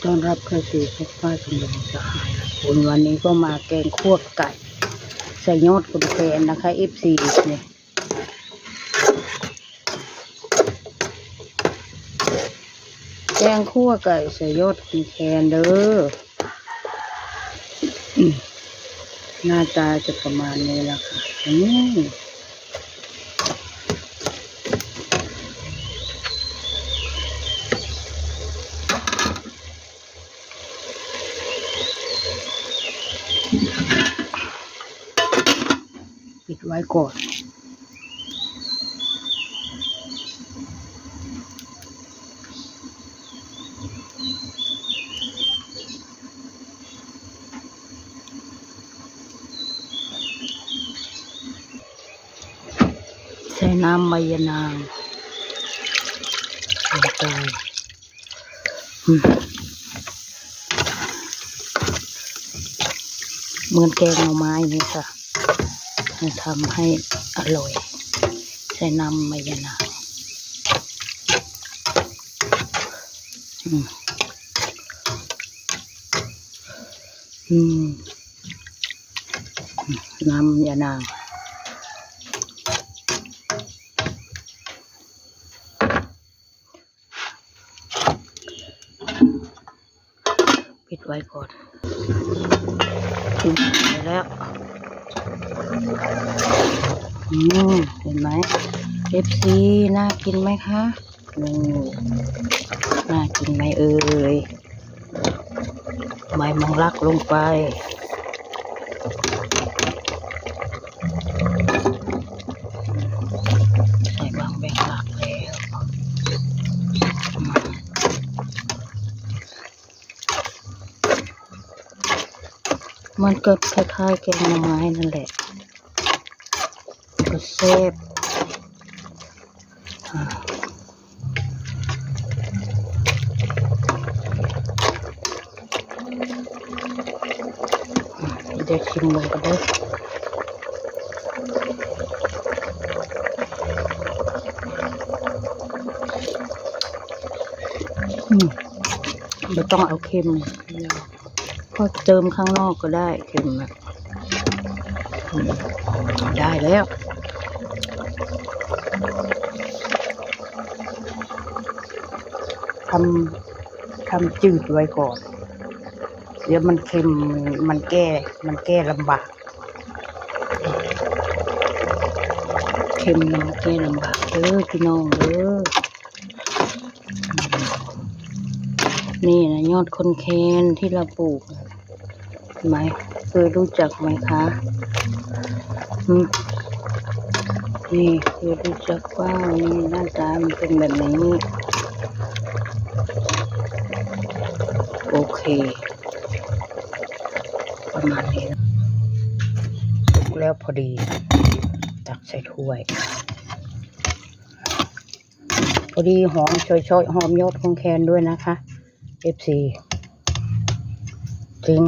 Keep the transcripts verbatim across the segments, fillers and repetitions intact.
ต้อนรับเข้าสู่ช่องป้าจำลองสหายละคุณ วันนี้ก็มาแกงคั่วไก่ ใส่ยอดคนแคนนะคะ เอฟซี เนี่ย แกงคั่วไก่ใส่ยอดคนแคนเด้อ อืม หน้าตาจะประมาณนี้ละค่ะ อืม ปิดไว้ก่อน ใส่น้ำใบยะนางลงไป อืม เหมือนแกงหน่อไม้นี่ค่ะ มันทำให้อร่อย ใส่น้ำใบยะนาง อืม อืม น้ำยะนาง ปิดไว้ก่อน อืม ไปแล้ว อืม เห็นไหม เอฟซี น่ากินไหมคะ อืม น่ากินไหมเอ่ย ใบมังลักลงไป ใส่ใบมังลักแล้ว มันก็คล้ายๆแกงหน่อไม้นั่นแหละ ก็แซ่บ อ่า เดี๋ยวชิมมันก็ได้ อืม ไม่ต้องเอาเค็ม พอเติมข้างนอกก็ได้ เค็มอะ อืม ได้แล้ว ทำ ทำจืดไว้ก่อน เดี๋ยวมันเค็ม มันแก้ มันแก้ลำบาก เค็มมันแก้ลำบากเด้อพี่น้องเด้อ นี่นะ ยอดคนแคนที่เราปลูก ไหม เคยรู้จักไหมคะ อืม นี่ เคยรู้จักเปล่า นี่ หน้าตามันเป็นแบบนี้ โอเค ประมาณนี้นะ สุกแล้วพอดี ตักใส่ถ้วย พอดีหอม ช่อยๆ หอมยอดของแคนด้วยนะคะ เอฟซี จริง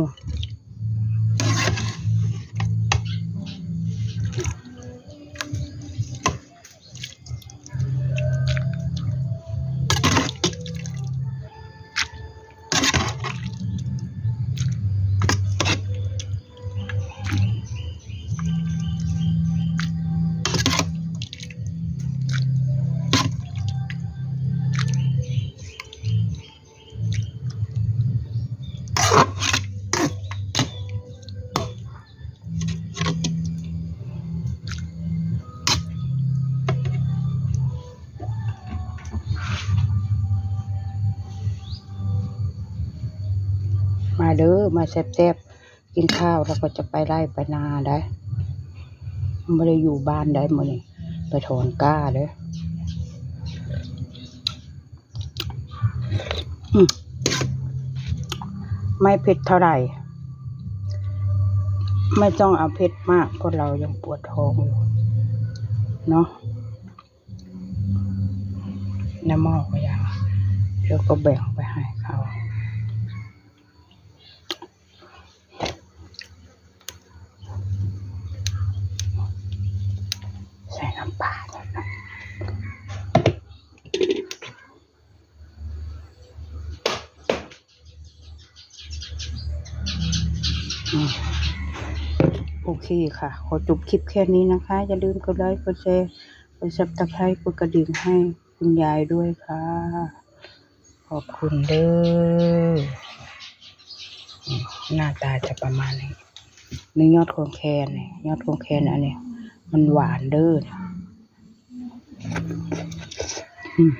มาเด้อ มาแซ่บๆ กินข้าวแล้วก็จะไปไร่ไปนาได้ ไม่ได้อยู่บ้านได้มื้อนี้ ไปถอนกล้าเด้อ อืม ไม่เผ็ดเท่าไหร่ ไม่ต้องเอาเผ็ดมาก เพราะเรายังปวดท้องอยู่ เนาะ ในหม้อก็ยัง เดี๋ยวก็แบ่งไปให้เขา ใส่น้ำปลาหน่อยนะ อืม โอเคค่ะ ขอจบคลิปแค่นี้นะคะ อย่าลืมกดไลค์ กดแชร์ กด Subscribe กดกระดิ่งให้คุณยายด้วยค่ะ ขอบคุณเด้อ อืม หน้าตาจะประมาณนี้ นี่ยอดของแคนนี่ ยอดของแคนอันนี้ มันหวานเด้อ อืม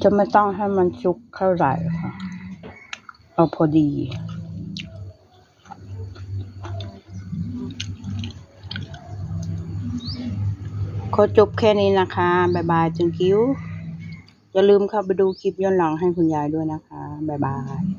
จะไม่ต้องให้มันสุกเท่าไหร่ค่ะ เอาพอดี ขอจบแค่นี้นะคะ บ๊ายบาย thank you อย่าลืมเข้าไปดูคลิปย้อนหลังให้คุณยายด้วยนะคะ บ๊ายบาย